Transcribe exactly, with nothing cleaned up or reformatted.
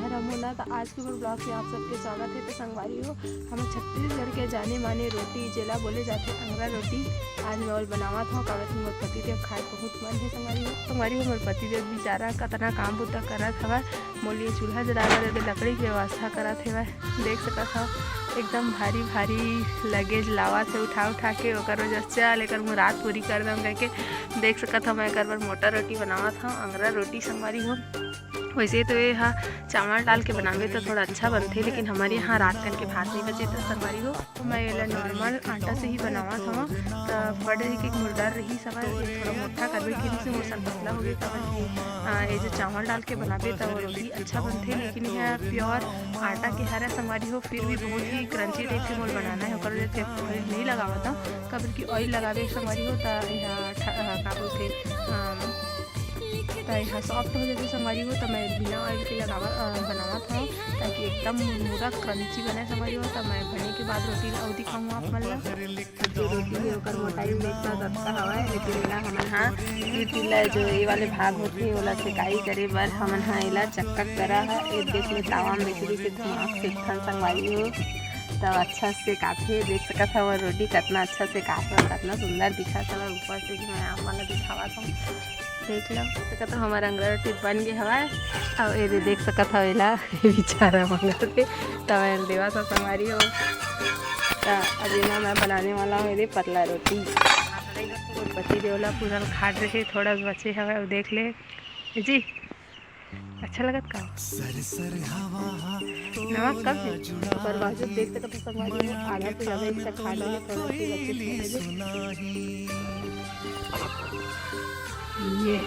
राम मोहना। तो आज के मोर ब्लॉग में आप सबके स्वागत है। तो संगवारी हो, हमर छत्तीसगढ़ के जाने माने रोटी, जेला बोले जाथे अंगरा रोटी, आज मैं ओला बनावत हूँ। काबर कि मोर पति देव खाए बहुत मन है संगवारी हो। संगवारी हो, मोर पति देव बेचारा कतना काम बुता करत हवय, मोर लिए चूल्हा जलाए बर एदे लकड़ी के व्यवस्था करत हवय। देख सकत हव, एकदम भारी भारी लगेज लावत हे उठा उठा के, ओकर वजह से चल एकर मुराद पूरी कर दम कहिके। देख सकत हव, मैं एकर बर मोटा रोटी बनावत हव, अंगरा रोटी संगवारी हो। वैसे तो ये हा चावल डाल के बनावे तो थोड़ा अच्छा बनथे, लेकिन हमारे यहाँ रात कन के भात नहीं बचे तो संगवारी हो, तो मैं एला नॉर्मल आटा से ही बनावत हव। तो बड़े के मुर्दा रही सवाल ये थोड़ा मोटा करबे कि से मोर संग पतला हो गए, काबर कि आ, ये जो चावल डाल के बनाबे तो वो रोटी अच्छा बनथे, लेकिन यह प्योर आटा के हरा संगवारी हो, फिर भी बहुत ही क्रंची टाइप के मोल बनाना है। ओकर वजह से ऑयल नहीं लगावत हूँ, काबर कि ऑयल लगावे संगवारी हो तो यह ठा- आ, का बोलथे, आ, तो यह सॉफ्ट हो जाथे संगवारी हो। तो मैं बिना ऑयल के लगावा आ, बनावत हूँ, ताकि एकदम मुरमुरा क्रंची बने संगवारी हो। तो मैं बने के बाद रोटी ला अउ दिखाऊँ आप मन ला। जो रोटी है ओकर मोटाई में इतना दबका हवा है, लेकिन एला हमन हा गिट्टी ला जो ये वाले भाग होथे ओला सेकाई करे बर हमन हा एला चक्का करा है। एक देख ले तावा में बिजली से धुआं से ठन संगवारी हो, तो अच्छा से काफी देख सकत हव रोटी कतना अच्छा से काफी कतना सुंदर दिखत हवय। ऊपर से भी मैं आप मन ला दिखावत हूँ, देख लो। तो कहता हमारा अंगरा रोटी बन गए हवा है। अब ये देख सकत हव एला बेचारा मंगत हे, तो मैं देवा सा संगवारी हो। तो अब एमा मैं बनाने वाला हूँ ये पतला रोटी। पति देवला पूरा खाट रहे, थोड़ा बचे हवा, अब देख ले जी। अच्छा लगत का? नमक कम है, पर बाजू देख सकत हो संगवारी हो, आधा से ज्यादा इसका खा लिया, थोड़ा सी बचे थे। ये